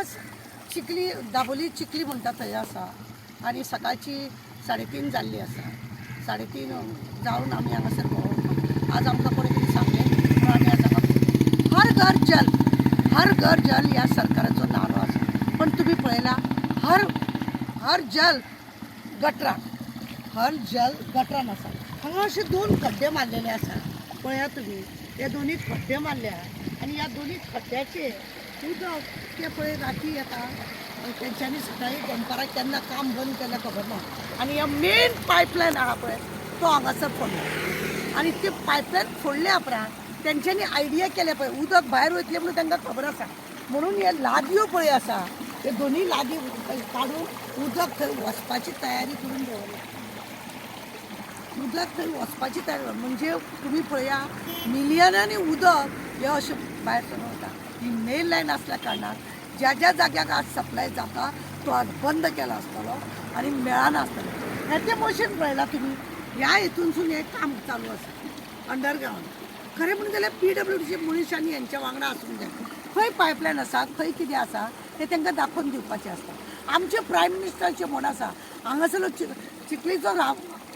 आज चिखली, दाबोली चिखली म्हणटा थंय आसा आनी सकाळची 3:30 जाल्ली आसा. 3:30 जावन आमी हांगासर भोंवप. आज आमकां कोणी तरी सांगलें म्हणून आमी आज हांगा भोंवले. हर घर जल, हर घर जल ह्या सरकाराचो नारो आसा, पण तुमी पळयला हर हर जल गटरान, हर जल गटरान आसा. हांगा अशे दोन खड्डे मारलेले आसा, पळया तुमी. हे दोनी खड्डे मारल्या आनी ह्या दोनी खड्ड्याचेर उदक तें पळय राती येता आनी तेंच्यांनी सकाळी दनपारां केन्ना काम बंद केलें खबर ना. आनी ह्या मेन पायपलायन आहा पळय तो हांगासर फोडला आनी ते पायपलायन फोडल्या उपरांत तेंच्यांनी आयडिया केल्या पळय उदक भायर वयतलें म्हणून तांकां खबर आसा, म्हणून हे लादयो पळय आसा हे दोनी लादी काडून उदक थंय वचपाची तयारी करून दवरल्या. उदक थंय वचपाची तयारी म्हणजे तुमी पळया मिलियनांनी उदक हें अशें भायर सरून वता. ही मेन लायन आसल्या कारणान ज्या ज्या जाग्याक आज सप्लाय जाता तो आज बंद केला आसतलो आनी मेळना आसतलो. हें तें मशीन पळयलां तुमी, ह्या हितूनसून हें काम चालू आसा अंडरग्रावंड. खरें म्हणून जाल्यार पीडब्ल्यूडीचे मनीस आनी हेंच्या वांगडा आसूंक जाय. खंय पायपलायन आसा, खंय कितें आसा तें तांकां दाखोवन दिवपाचें आसता. आमचे प्रायम मिनिस्टराचें म्हण आसा, हांगासरलो चिखलीचो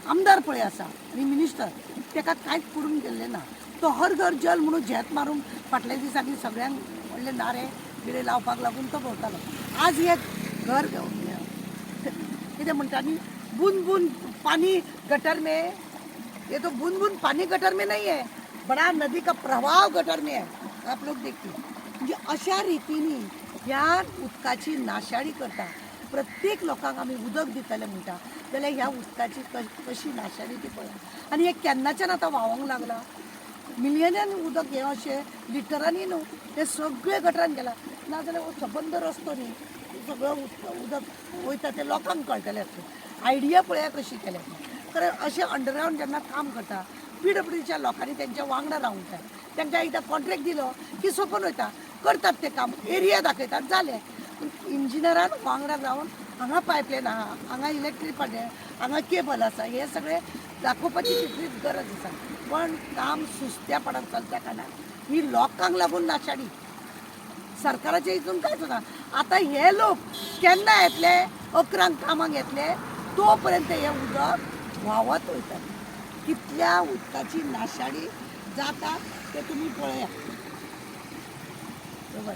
आमदार पळय आसा आनी मिनिस्टर ताका कांयच पडून गेल्लें ना. तो हर घर जल म्हणून झेत मारून फाटल्या दिसांनी सगळ्यांक व्हडले नारे बिरे लावपाक लागून तो भोंवतालो. आज हे घर कितें म्हणटा न्ही, बूंद बूंद पानी गटर में, ये तो बूंद बूंद पानी गटर में नहीं है, बड़ा नदी का प्रवाह गटर में है. आप लोग देखिए. म्हणजे अशा रितीनी ह्या उदकाची नाशाडी करता. प्रत्येक लोकांक आमी उदक दितले म्हणटा जाल्यार ह्या उदकाची कशी नाशाडी ती पळया. आनी हें केन्नाच्यान आतां व्हांवोंक लागलां, मिलियनांनी उदक हें अशें लिटरांनी न्हू, हें सगळें गटरान गेलां. नाजाल्यार हो सबंद रस्तो न्ही सगळो उदक वयता तें लोकांक कळटलें आसलें. आयडिया पळया कशी केल्या ती. कारण अशें अंडरग्रावंड जेन्ना काम करता पीडब्ल्यूडीच्या लोकांनी तेंच्या वांगडा रावूंक जाय. तांकां एकदां कॉन्ट्रॅक्ट दिलो की सोंपून वयता, करतात ते काम, एरिया दाखयतात, जालें. पूण इंजिनियरान वांगडा रावन हांगा पायपलायन आहा, हांगा इलेक्ट्रीक पडलें, हांगा केबल आसा, हें सगळें दाखोवपाची तितलीच गरज आसा. पण काम सुस्त्यापणान चलता कारणान ही लोकांक लागून नाशाडी. सरकाराच्या हितून कांयच ना. आतां हे लोक केन्ना येतले, 11 कामाक येतले, तो पर्यंत हें उदक व्हांवत वयता. कितल्या उदकाची नाशाडी जाता ते तुमी पळया. बरोबर.